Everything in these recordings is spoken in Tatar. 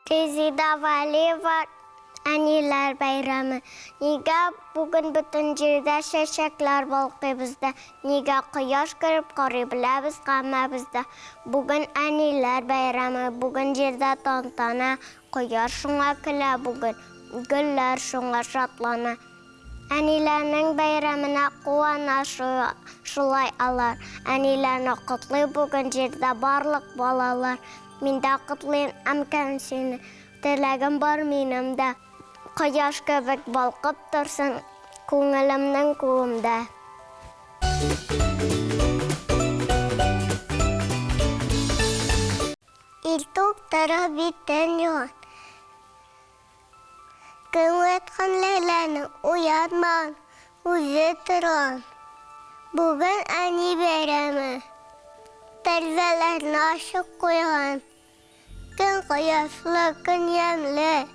Резеда Вәлиева Әниләр бәйрәме. Нигә бүген бөтен җирдә чәчәкләр балкый бездә? Нигә кояш кереп карый беләбез һәммәбез дә? Бүген әниләр бәйрәме, бүген җирдә тантана, Кояш шуңа көлә бүген, гөлләр шуңа шатлана. Әниләрнең бәйрәменә куана шулай алар. Әниләрне котлый бүген җирдә барлык балалар. Мин дә котлыйм, әнкәм, сине, теләгем бар минем дә. Кояш кебек балкып торсын күңелемнең күгемдә. Иртүк торып битен юган. Кем уяткан Ләйләне, уятмаган, үзе торган. Бүген әни бәйрәме. Тәрәзәләрне ачып куйган. Көн кояшлы, көн ямьле,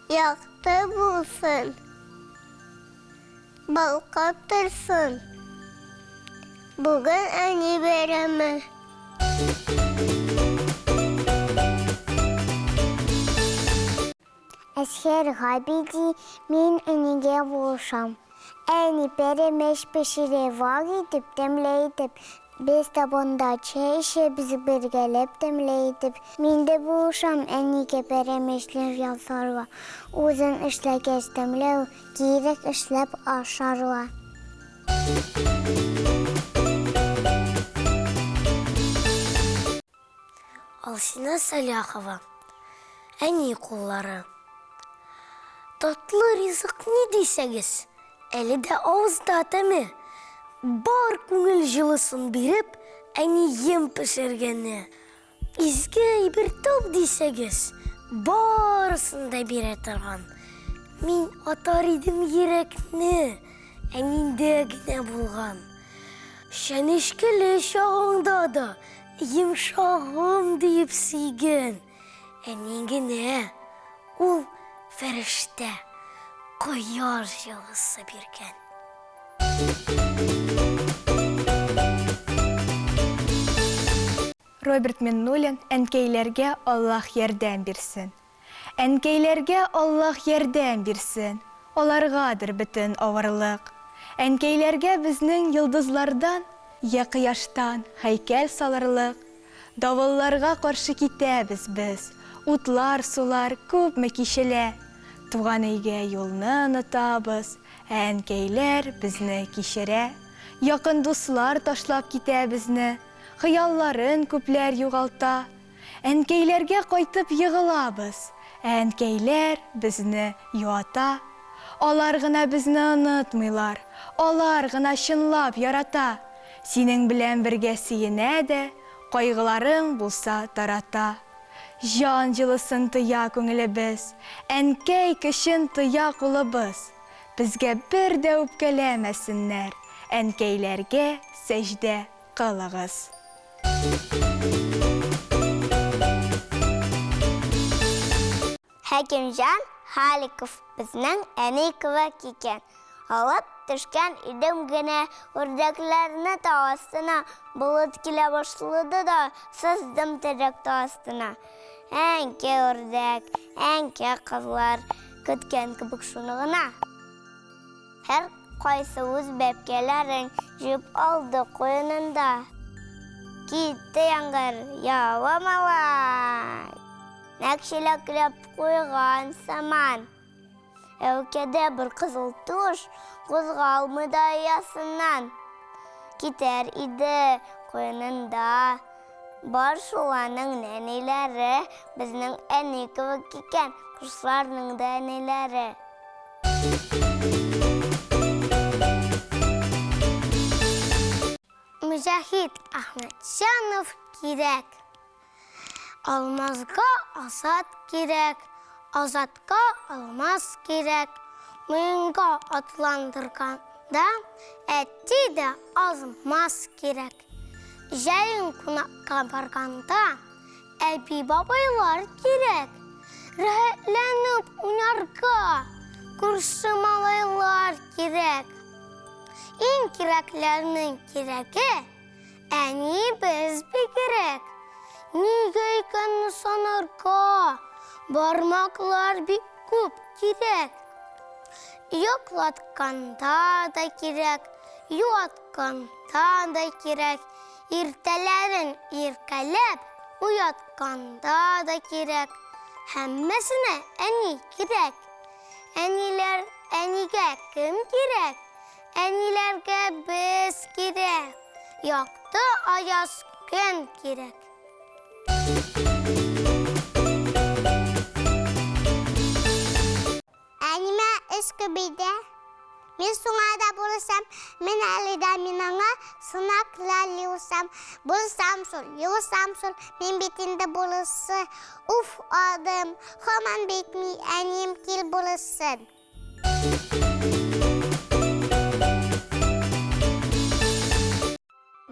якты булсын, балкып торсын. Бүген әни бәйрәме. Әсхәр Габиди, Мин әнигә булышам. Әни пәрәмәч пешерә, вак итеп, тәмле итеп. Без табында чәй эчәбез бергәләп тәмле итеп. Мин дә булышам әнигә пәрәмәчләр ясарга. Үзең эшләгәч тәмләү, кирәк эшләп ашарга. Алсина Сәлахова. Әни куллары. Татлы ризык ни дисәгез, әле дә авызда тәме. Бар күңел җылысын биреп, әнием пешергәне. Изге әйбер тап дисәгез, барысын да бирә торган. Мин атар идем йөрәкне, әниндә генә булган. Чәнечкеле чагыңда да йомшагым диеп сөйгән әни генә ул фәрештә, кояш җылысы биргән. Роберт Миннуллин, Әнкәйләргә Аллаһ ярдәм бирсен! Әнкәйләргә Аллаһ ярдәм бирсен, Аларгадыр бөтен авырлык. Әнкәйләргә безнең йолдызлардан Йә кояштан һәйкәл салырлык. Давылларга каршы китәбез без, Утлар, сулар күпме кичелә. Туган өйгә юлны онытабыз, Ә әнкәйләр безне кичерә. Якын дуслар ташлап китә безне, Хыялларын күпләр югалта. Әнкәйләргә кайтып егылабыз, Ә әнкәйләр безне юата. Алар гына безне онытмыйлар, Алар гына чынлап ярата. Синең белән бергә сөенә дә, Кайгыларың булса тарата. Җан җылысын тоя күңелебез, Әнкәй көчен тоя кулыбыз. Безгә бер дә үпкәләмәсеннәр, Әнкәйләргә сәҗдә кылыгыз. Хәкимҗан Халиков безнең әни кебек икән. Алып төшкән идем генә үрдәкләрне тау астына, болыт килә башлады да, сыздым терәк тау астына. Әнкә үрдәк, әнкә казлар, көткән кебек шуны гына. Һәр кайсы үз бәбкәләрен җыеп алды куенында. Китте яңгыр, ява малай. Нәкъ чиләкләп куйган сыман. Әүкәдә бер кызыл туш кузгалмый да оясыннан. Китәр иде куенында. Бар шул аның нәниләре, безнең әни кебек икән, кошларның да әниләре. Мөҗәһит Әхмәтҗанов кирәк. Алмазга Азат кирәк, Азатка Алмаз кирәк. Муенга атландырганда әти дә азмаз кирәк. Җәен кунакка барганда Әби-бабайлар кирәк. Рәхәтләнеп уйнарга күрше малайлар кирәк. Иң кирәкләрнең кирәге, Әни без бигрәк. Нигә икәнне санарга? Бармаклар бик күп кирәк. Йоклатканда да кирәк, юатканда да кирәк, иртәләрен иркәләп, уятканда да кирәк. Һәммәсенә әни кирәк. Әниләр, әнигә кем кирәк? Әниләргә без кирәк. Якты аяз көн кирәк. Әнимә эш күбәйде. Мин шуңа да булышам, мин әле дә мин аңа сынаклар юсам. Булышам шул, юсам шул, мин бит инде булышчы. Уф, адым, һаман бетми, әнием кил булышсын.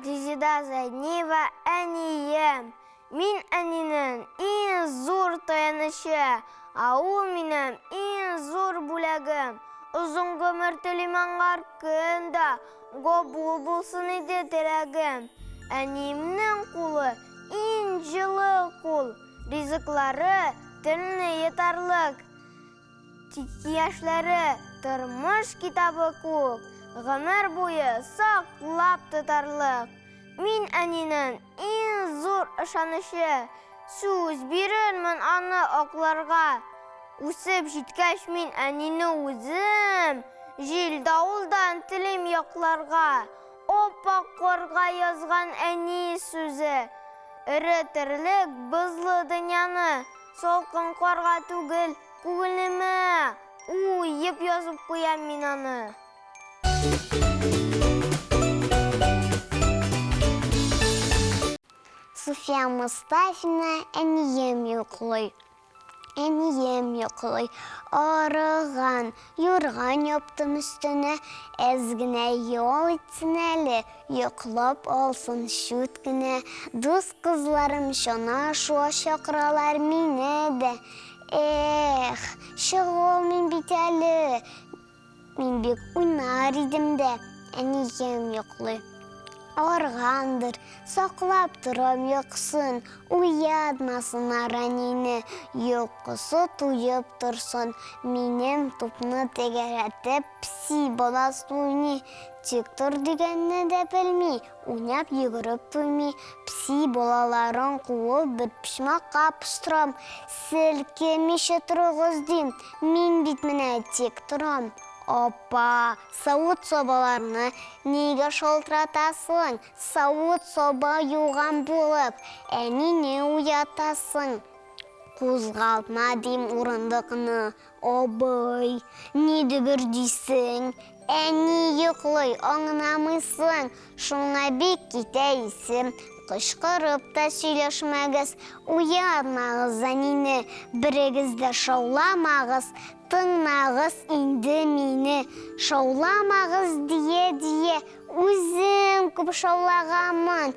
Резеда Зәйниева, әнием. Мин әнинең иң зур таянычы, ә ул минем иң зур бүләгем. Озын гомер телим аңар көн дә, габул булсын иде теләгем. Әниемнең кулы иң җылы кул, ризыклары телне йотарлык. Тик яшьләре тормыш китабы күк, гомер буе саклап тотарлык. Мин әнинең иң зур ышанычы, сүз бирермен аны акларга. Үсеп җиткәч мин әнине үзем җил-давылдан телим якларга. Ап-ак карга язган әни сүзе, эретерлек бозлы дөньяны. Салкын карга түгел, күңелемә уеп язып куям мин аны. Суфия Мостафина, Әнием йоклый. Әнием йоклый, арыган, юрган яптым өстенә, әз генә ял итсен әле, йоклап алсын чүт кенә. Дус кызларым чана шуа чакыралар мине дә. Эх, чыга алмыйм бит әле. Мин бик уйнар идем дә, әнием йоклый. Аргандыр, саклап торам йокысын, уятмасыннар әнине, йокысы туеп торсын. Минем тупны тәгәрәтеп, песи баласы уйный, тик тор дигәнне дә белми, Уйнап йөгереп туймый, песи балаларын куып бер почмакка постырам. Селкенмичә торыгыз, дим, мин бит менә тик торам. Апа, савыт-сабаларны нигә шалтыратасың? Савыт-саба юган булып, әнине уятасың. Кузгалтма, дим, урындыкны. Абый, ни дөбердисең? Әни йоклый, аңламыйсың, шуңа бик китә исем. Кычкырып та сөйләшмәгез, уянмагыз әнине, берегез дә шауламагыз, тыңнагыз инде мине. Шауламагыз дия-дия, үзем күп шаулаганмын,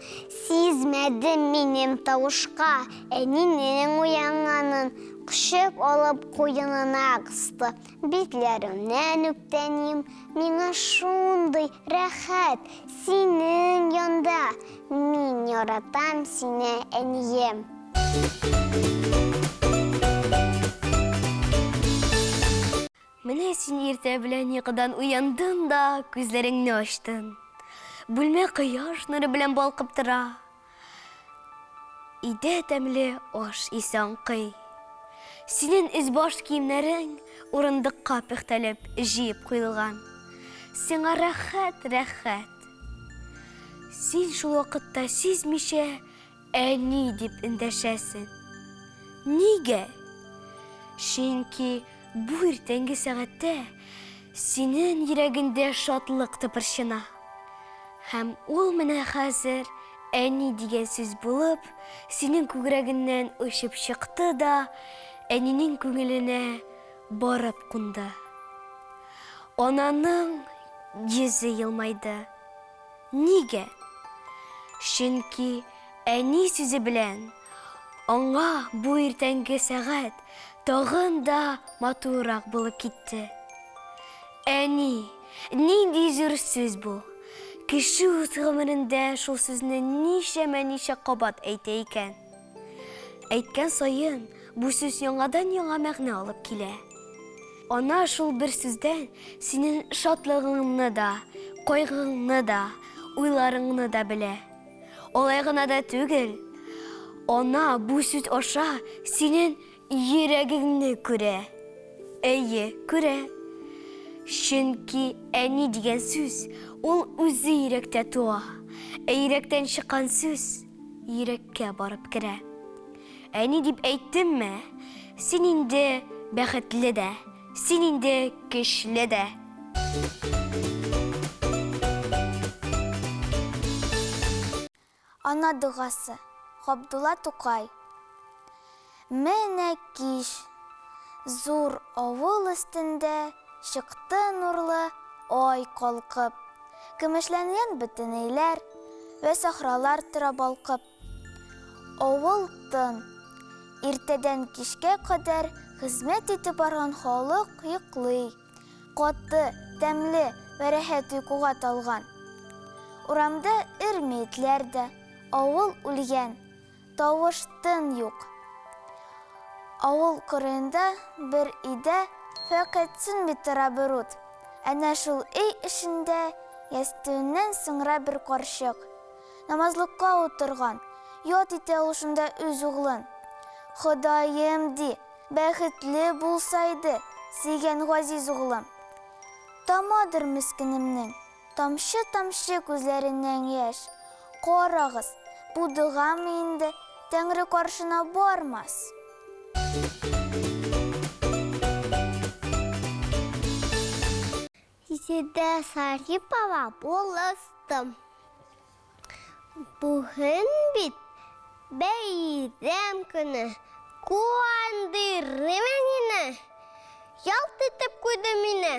сизмәдем минем тавышка әнинең уянганын. Кочып алып куенына кысты. Битләремнән үпте әнием. Миңа шундый рәхәт синең янда. Мин яратам сине, әнием. Менә син иртә белән йокыдан уяндың да күзләреңне ачтың. Бүлмә кояш нуры белән балкып тора. Өйдә тәмле аш исе аңкый. Синең өс-баш киемнәрең урындыкка пөхтәләп җыеп куелган. Сиңа рәхәт, рәхәт. Син шул вакытта сизмичә Әни дип эндәшәсең. Нигә? Чөнки бу иртәнге сәгатьтә синең йөрәгеңдә шатлык тыпырчына. Һәм ул менә хәзер әни дигән сүз булып, синең күкрәгеңнән очып чыкты да, әнинең күңеленә барып кунды. Ананың йөзе елмайды. Нигә? Чөнки әни сүзе белән аңа бу иртәнге сәгать тагын да матуррак булып китте. Әни, нинди зур сүз бу! Кеше үз гомерендә шул сүзне ничәмә-ничә кабат әйтә икән. Әйткән саен бу сүз яңадан-яңа мәгънә алып килә. Ана шул бер сүздән синең шатлыгыңны да, кайгыңны да, уйларыңны да белә. Алай гына да түгел, ана бу сүз аша синең Йөрәгеңне күрә. Әйе, күрә. Чөнки әни дигән сүз ул үзе йөрәктә туа. Ә йөрәктән чыккан сүз йөрәккә барып керә. Әни дип әйттемме, син инде бәхетле дә, син инде көчле дә. Ана догасы, Габдулла Тукай. Менә кич. Зур авыл өстендә чыкты нурлы ай калкып. Көмешләнгән бөтен өйләр вә сахралар тора балкып. Авыл тын. Иртәдән кичкә кадәр хезмәт итеп барган халык йоклый. Каты, тәмле вә рәхәт йокыга талган. Урамда өрми этләр дә, авыл үлгән, тавыш-тын юк. Авыл кырыенда бер өйдә фәкать сүнми тора бер ут. Әнә шул өй эчендә ястүеннән соңра бер карчык. Намазлыкка утырган, ят итә ул шунда үз углын. Ходаем, ди, Бәхетле булсайды, сөйгән газиз углым. Тамадыр мескенемнең, тамчы-тамчы күзләреннән яшь. Карагыз, бу догамы инде, Тәңре каршына бармас. Резеда Сарипова булыштым. Бүген бит бәйрәм көне. Куандырды әнине. Ялт итеп куйды мине.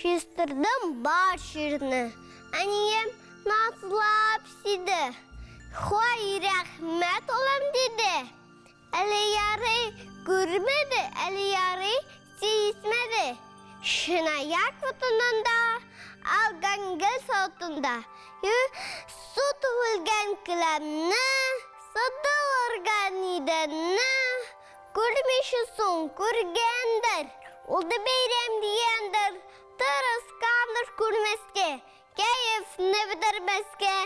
Чистырдым бар җирне. Әнием назлап сөйде. Хай, рәхмәт, улым, диде. Әле ярый күрмәде, әле ярый сизмәде. Чынаяк утынында, алган гөл савытында су түгелгән келәмне, сытылырган идәнне күрмичә соң күргәндер. Ул да бәйрәм дигәндер, тырышкандыр күрмәскә, кәефне бетермәскә.